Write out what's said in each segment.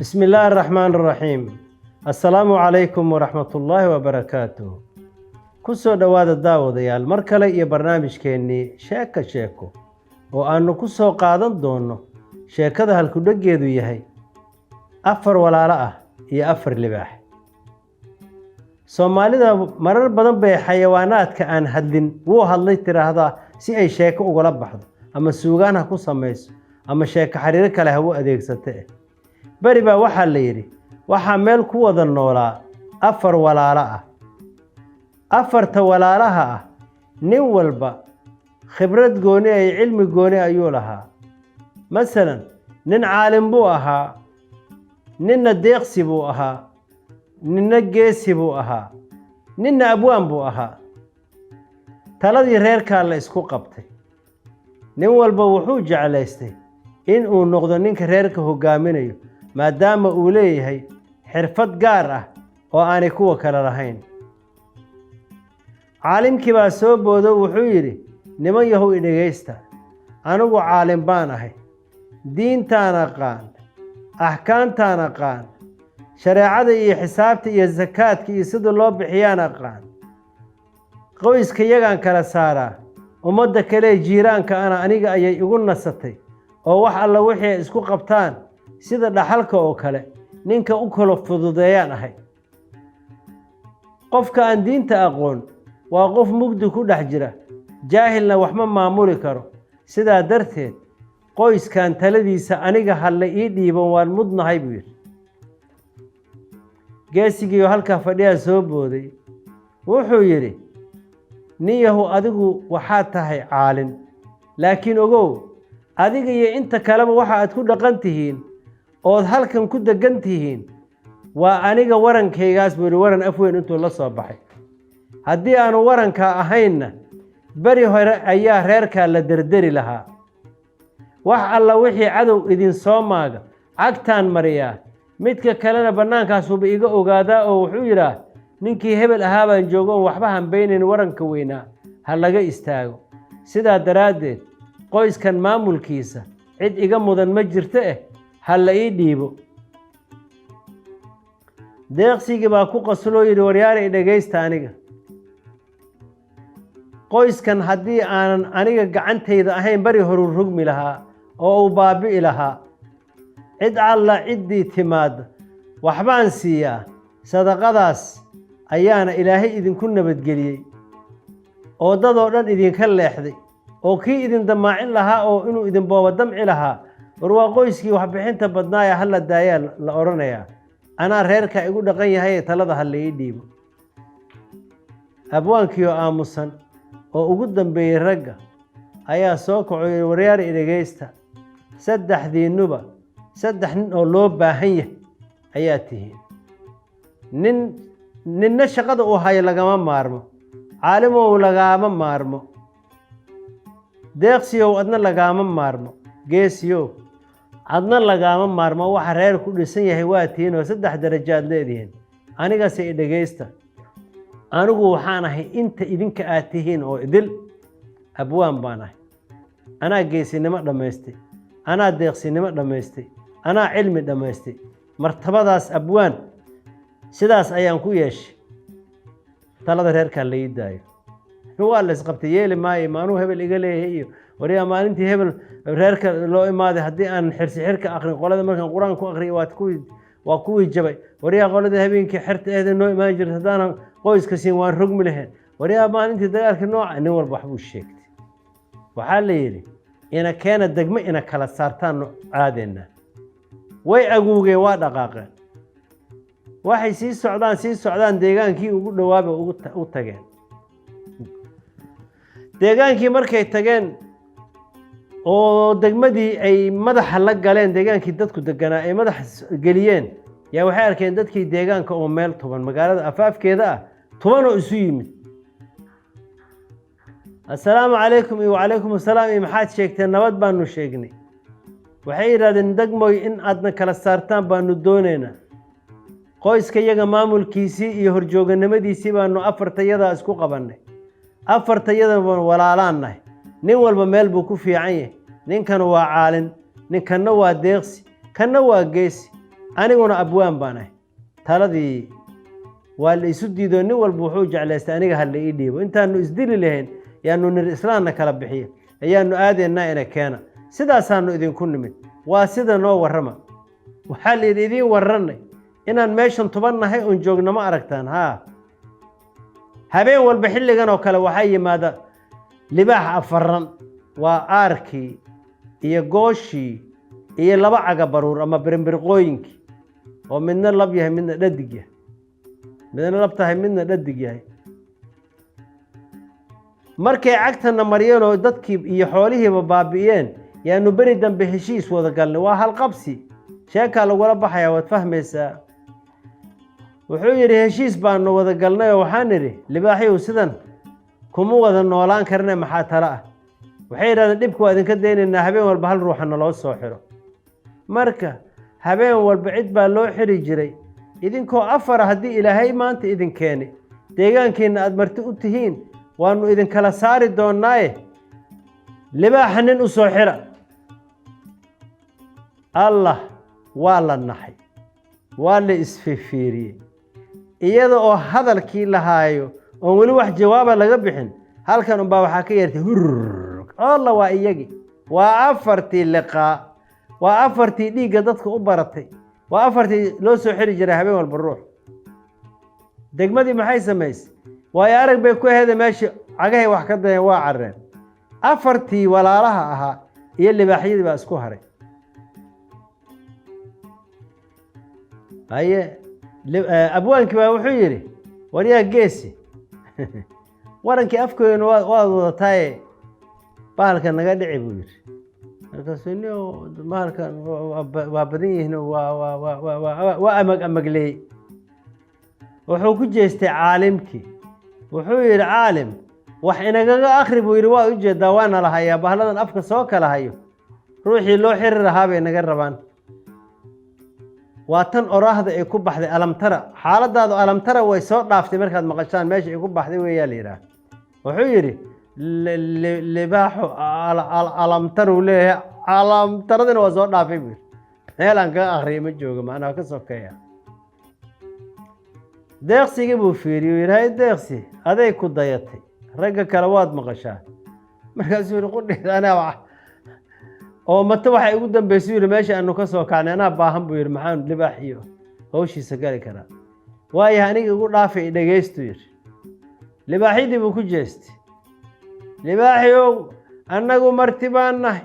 Bismi illaahi araxmaan araxiim. Assalaamu calaykum waraxmatullaahi wabarakaatuh. Ku soo dhowaada, daawadayaal, mar kale iyo barnaamijkeennii Sheeko Sheeko, oo aannu ku soo qaadan doonno sheekada halkudheggeedu yahay "Afar walaalo ah iyo afar libaax". Soomaalida marar badan bay xayawaanaadka aan hadlin "wuu hadlay" tiraahdaa si ay sheeko ugala baxdo, ama suugaan ha ku samayso ama sheeko xariiro kale ha u adeegsate. Beri baa waxaa la yidhi waxaa meel ku wada noolaa afar walaalo ah. Afarta walaalaha ah nin walba khibrad gooni ay cilmi gooni ayuu lahaa. Masalan, nin caalim buu ahaa, ninna deeqsi buu ahaa, ninna geesi buu ahaa, ninna abwaan buu ahaa. Taladii reerkaa la isku qabtay. Nin walba wuxuu jeclaystay in uu noqdo ninka reerka hoggaaminayo, maadaama uu leeyahay xirfad gaar ah oo aanay kuwa kale lahayn. Caalimkii baa soo boodo, wuxuu yidhi: "Niman yahow, idhegaysta. Anigu caalim baan ahay, diintaan aqaan, axkaamtaan aqaan, shareecada iyo xisaabta iyo sakaadka iyo sida loo bixiyaan aqaan. Qoyska yagaan kala saaraa, ummadda kale jiiraanka ana aniga ayay igu nasatay, oo wax alla wixii ay isku qabtaan, sida dhaxalka oo kale, ninka u kala fududeeyaan ahay. Qofka aan diinta aqoon waa qof mugdi ku dhex jira, jaahilna wax ma maamuli karo. Sidaa darteed qoyskan taladiisa aniga ha la ii dhiiban, waan mudnahay," buu yidhi. Geesigiioo halkaa fadhiyaa soo booday, wuxuu yidhi: "Nin yahu, adigu waxaad tahay caalin, laakiin ogow, adiga iyo inta kaleba waxa aad ku dhaqan tihiin ood halkan ku deggan tihiin waa aniga warankaygaas," buu yidhi, waran af weyn intuu la soo baxay. "Haddii aanu warankaa ahaynna, beri hore ayaa reerkaa la derderi lahaa. Wax alla wixii cadow idin soo maaga cagtaan mariyaa, midka kalena bannaankaasuuba iga ogaadaa oo wuxuu yidhaah: 'Ninkii hebel ahaa baan joogo oon waxba hambaynayn, waranka weynaa ha laga istaago.' Sidaa daraaddeed qoyskan maamulkiisa cid iga mudan ma jirto, eh ha la ii dhiibo." Deeqsigii baa ku qasloo yidhi: "Waryaara, i dhegaysta. Aniga qoyskan haddii aanan aniga gacantayda ahayn, bari horuu rugmi lahaa oo uu baabi'i lahaa. Cid alla ciddii timaadda waxbaan siiyaa, sadaqadaas ayaana Ilaahay idinku nabadgeliyey oo dadoo dhan idinka leexday, oo kii idin damaacin lahaa oo inuu idin booba damci lahaa, war waa qoyskii waxbixinta badnaaya, hala daayaa la odhanayaa. Anaa reerkaa igu dhaqan yahaye, talada ha la ii dhiibo." Abwaankii oo aamusan oo ugu dambeeyey ragga ayaa soo kaco, yidhi: "Waryaar, idhegaysta. Saddexdiinnuba saddex nin oo loo baahan yahay ayaa tihiin. Nin ninna shaqada uu hayo lagama maarmo. Caalimow, lagaama maarmo. Deeqsiyow, adna lagaama maarmo. Geesiyow, adna lagaama maarmo. Waxa reer ku dhisan yahay waa tihiin oo saddex darajaad leedihiin. Anigase i dhegaysta. Anigu waxaan ahay inta idinka aad tihiin oo idil. Abwaan baan ahay, anaa geesinimo dhammaystay, anaa deeqsinimo dhammaystay, anaa cilmi dhammaystay. Martabadaas abwaan sidaas ayaan ku yeeshay. Talada reerkaa la ii daayo." Waa la isqabtay. Yeeli maayo, maanuu hebel iga leeyahay iyo waryaa maalintii hebel reerka loo imaaday, haddii aan xirsi xirka akrin, qolada markaan Qur-aan ku akriyo waa kuwii jabay. Waryaa, qolada habeenkii xerta eeda noo imaan jirta, haddaanan qoyska siin, waan rogmi lahayn. Waryaa, maalintii dagaalka nooca. Nin walba waxbuu sheegtay. Waxaa la yidhi: "Ina keena degmo, ina kala saartaannu caadeenna." Way aguugeen, waa dhaqaaqeen. Waxay sii socdaan, sii socdaan, deegaankii ugu dhowaaba u tageen. Deegaankii markay tageen oo degmadii ay madaxa la galeen, deegaankii dadku deganaa ay madaxa geliyeen, yaa waxay arkeen dadkii deegaanka oo meel tuban, magaalada afaafkeeda ah tuban oo isu yimid. "Assalaamu calaykum." Iyo "Wacalaykum assalaam." Iyo "Maxaad sheegteen?" "Nabad baanu sheegnay." Waxay yidhahdeen: "Degmoy, in aadna kala saartaan baanu doonaynaa. Qoyska yaga maamulkiisii iyo horjooganimadiisii baanu afartayadaa isku qabannay. Afartayada baanu walaalaan nahay. Nin walba meel buu ku fiican yahay. Ninkan waa caalin, ninkanna waa deeqsi, kanna waa geesi. Aniguna abwaan baan ahay. Taladii waa la isu diidoo, nin walba wuxuu jeclaystay aniga ha la ii dhiibo. Intaanu isdili lahayn yaanu nir islaanna kala bixiya, ayaanu aadaynaa ina keena. Sidaasaanu idinku nimid, waa sida noo warrama. Waxaa la yidhi, idiin warrannay inaan meeshan tuban nahay oon joogno, ma aragtaan? Haa, habeen walba xilligan oo kale waxaa yimaada libaax afaran, waa aarkii iyo gooshii iyo laba cagabaruur ama birinbirqooyinkii, oo midna lab yahay, midna dhadig yahay, midna lab tahay, midna dhadig yahay. Markay cagtana mariyeen oo dadkii iyo xoolihiiba baabi'iyeen, yaanu beri dambe heshiis wada galnay. Waa halqabsi, sheekaa lagula baxayaa, waad fahmaysaa. Wuxuu yidhi, heshiis baanu wada galnay oo waxaan idhi, libaaxyuhu sidan kuma wada noolaan karne, maxaa talo ah? Waxay yidhahdeen, dhibka waa idinka daynaynaa, habeen walba hal ruuxa naloo soo xiro. Marka habeen walba cid baa loo xiri jiray. Idinkoo afara haddii Ilaahay maanta idin keenay deegaankiinna aada marti u tihiin, waanu idinkala saari doonnaaye, libaaxa nin u soo xira. Allah, waa la naxay, waa la isfifiiriyey. Iyada oo hadalkii lahaayo oon weli wax jawaaba laga bixin, halkan unbaa waxaa ka yeertay hurr. Alla, waa iyagii, waa afartii liqaa, waa afartii dhiigga dadka u baratay, waa afartii loo soo xiri jiray habeen walba ruux. Degmadii maxay samaysay? Waayo arag bay ku aheeda, meeshii cagahay wax ka dayeen, waa carreen. Afartii walaalaha ahaa iyo libaaxyadii baa isku haray. Haye, abwaankii baa wuxuu yidhi, waryaa geesi, warankii afkooyna waad wadataaye, bahalka naga dhici, buu yidhi. Markaasuu ni bahalkan waa badan yihiin, waa amag amagleey. Wuxuu ku jeestay caalimkii, wuxuu yidhi, caalim, wax inagaga akri, buu yidhi. Waad ujeedaa, waana la hayaa, bahladan afka soo kala hayo, ruuxii loo xiri lahaa bay naga rabaan. Waa tan oraahda ay ku baxday alamtara, xaaladaadu alamtara way soo dhaaftay. Markaad maqashaan meesha ay ku baxday weeyaa la yidhaah. Wuxuu yidhi, libaaxu alamtaruu leeyahay, alamtaradina waa soo dhaafay, buu yidhi. Meel aan kaga akriya ma joogo, macnaha ka sokeeya. Deeqsigii buu fiiriyey, yidhi, hay deeqsi, aday ku dayatay, ragga kale waad maqashaa. Markaasuu yidhi, qudheed anaa oo mate waxay ugu dambeysay, yidhi, meesha aanu ka soo kacnay, anaa baahan, buu yidhi, maxaan libaax iyo hawshiisa gali karaa? Waayo, aniga igu dhaafay, dhegaystu, yidhi. Libaaxyadii buu ku jeestay. Libaaxiow, annagu marti baan nahay.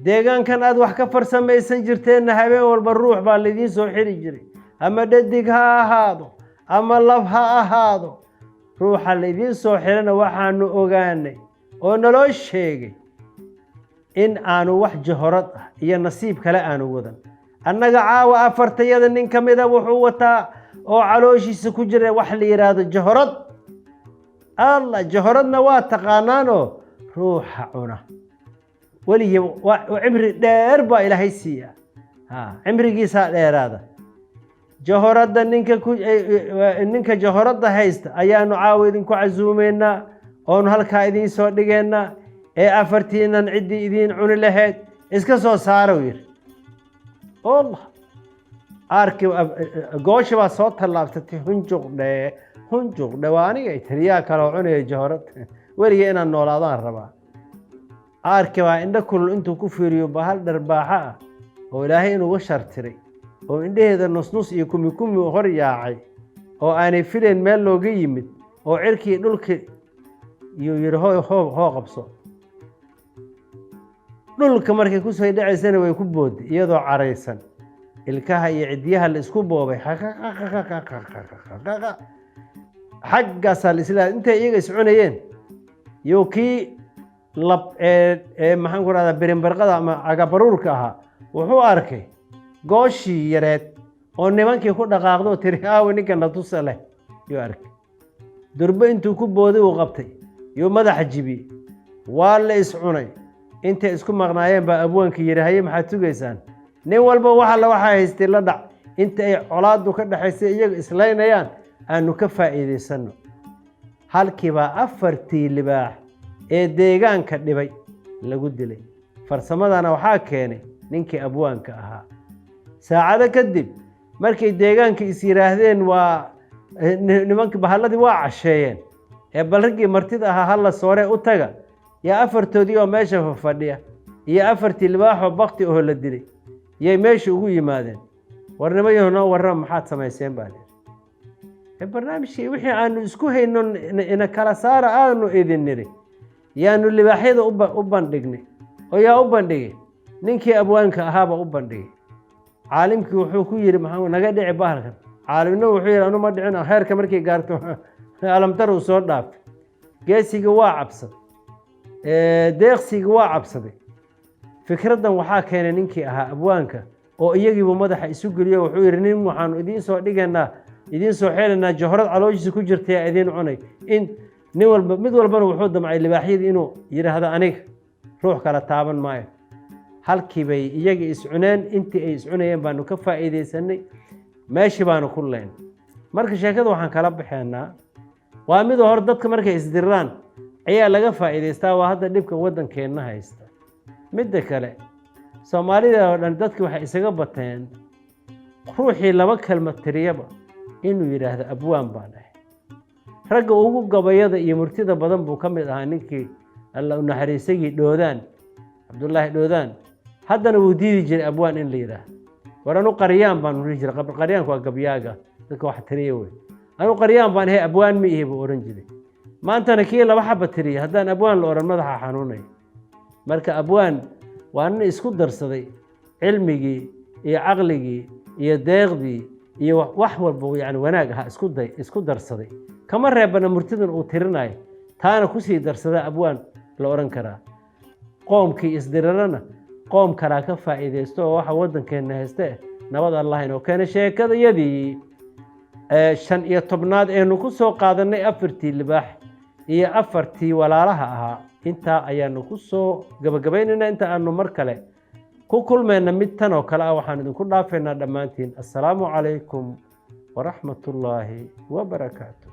Deegaankan aad wax ka farsamaysan jirteenna habeen walba ruux baa laydiin soo xiri jiray, ama dhadig ha ahaado ama lab ha ahaado. Ruuxa laydiin soo xirana waxaanu ogaanay oo naloo sheegay in aanu wax jahorad ah iyo nasiib kale aanu wadan. Annaga caawa afartayada nin ka mida wuxuu wataa oo calooshiisa ku jira wax la yidhaahdo jahorad. Allah, jahoradna waa taqaanaanoo ruuxa cuna weligii cimri dheer baa Ilaahay siiyaa, ha cimrigiisaa dheeraada. Jahoradda ninka ku ninka jahoradda haysta ayaanu caawa idinku casuumeynaa oonu halkaa idiin soo dhigeynaa, ee afartiinan ciddii idiin cuni lahayd iska soo saara, yidhi. Allah, aarkii goosha baa soo tallaabsatay. Hunjuqdhe, hunjuqdhe, waa aniga, tiriyaa kaloo cunaya jahorad, weligii inaan noolaadaan rabaa. Aarkii baa indho kulul intuu ku fiiriyo bahal dharbaaxo ah oo Ilaahay inuga shartiray, oo indhaheeda nusnus iyo kumi kumi hor yaacay, oo aanay filayn meel looga yimid, oo cirkii dhulkii iyuu yidhi, hoo hoo hoo, qabso. Dhulka markay kusoo dhacaysana way ku boodday iyadoo caraysan, ilkaha iyo ciddiyaha la isku boobay, xaggaasaa la isla. Intay iyaga iscunayeen yuu kii lab ee maxaan ku rahdaa, birinbarqada ama cagabaruurka ahaa, wuxuu arkay gooshii yareed oo nimankii ku dhaqaaqdo, tiri, aawe ninka natusa leh, yuu arkay. Durbo intuu ku booday uu qabtay, yuu madaxa jibiyey. Waa la iscunay. Intay isku maqnaayeen baa abwaankii yidhi, haye, maxaad sugaysaan? Nin walba wax alla waxaa haystay la dhac. Inta ay colaaddu ka dhexaysay iyaga islaynayaan aanu ka faa'iidaysanno. Halkiibaa afartii libaax ee deegaanka dhibay lagu dilay. Farsamadana waxaa keenay ninkii abwaanka ahaa. Saacado kadib markay deegaanka is yidhaahdeen, waa nimanka bahalladii waa casheeyeen ee bal raggii martida ahaa hala sooree u taga, yaa afartoodii oo meesha fadhiya iyo afartii libaaxoo bakti oo la dilay yay meesha ugu yimaadeen. "War nimayahu, noo warrama, maxaad samayseen?" baa lihi. "Barnaamijkii wixii aanu isku hayno ina kala saara aanu idin nidhi yaanu libaaxyada u bandhignay." Oo yaa u bandhigay? Ninkii abwaanka ahaaba u bandhigay. Caalimkii wuxuu ku yidhi, "Maxaa naga dhici bahalkan?" Caalimna wuxuu yidhi, "Anu ma dhicin." Heerka markay gaarto alamtar uu soo dhaafay. Geesiga waa cabsaday, deeqsiga waa cabsaday. Fikraddan waxaa keenay ninkii ahaa abwaanka oo iyagiibu madaxa isu geliyo. Wuxuu yidhi, "Nin waxaanu idiin soo dhigaynaa, idiin soo xeelaynaa, johorad calooshiisa ku jirtaya idiin cunay." In nin walba, mid walbana wuxuu damcay libaaxyadii inuu yidhaahdo, "Aniga ruux kala taaban maayo." Halkii bay iyagii iscuneen. Intii ay iscunayeen baanu ka faa'iidaysanay, meeshii baanu ku leyn. Marka sheekada waxaan kala baxeenaa waa midoo hor dadka markay isdiraan ayaa laga faa'iidaystaa. Waa hadda dhibka waddankeenna haysta. Midda kale, Soomaalida oo dhan dadki waxay isaga bateen ruuxii laba kelmad tiriyaba inuu yidhaahdo, "Abwaan baan ahay." Ragga ugu gabayada iyo murtida badan buu ka mid ahaa ninkii Alla u naxariisagii Dhoodaan, Cabdullaahi Dhoodaan. Haddana wuu diidi jiray abwaan in la yidhaahdo. "War anu qaryaan baan dhihi jiray." Qaryaanku waa gabyaaga, dadka wax tiriya wey. "Anu qaryaan baan ahay, abwaan ma ihi," buu odhan jiray. Maantana kii laba xaba tiriya haddaan abwaan la odhan, madaxa xanuunaya. Marka abwaan waa nin isku darsaday cilmigii iyo caqligii iyo deeqdii iyo wax walba, yani wanaag ahaa isku day isku darsaday. Kama reebana murtidan uu tirinayo, taana kusii darsada abwaan la odhan karaa. Qoomkii isdirirana qoom kalaa ka faa'iidaysto oo waxa waddankeenna hayste. Nabad Allah inoo keena. Sheekadayadii 15aad eenu ku soo qaadanay afartii libaax iyo afartii walaalaha ahaa intaa ayaanu ku soo gabagabaynaynaa. Inta aanu mar kale ku kulmayna mid tan oo kale ah, waxaan idinku dhaafaynaa dhammaantiin assalaamu calaykum waraxmatullaahi wabarakaatu.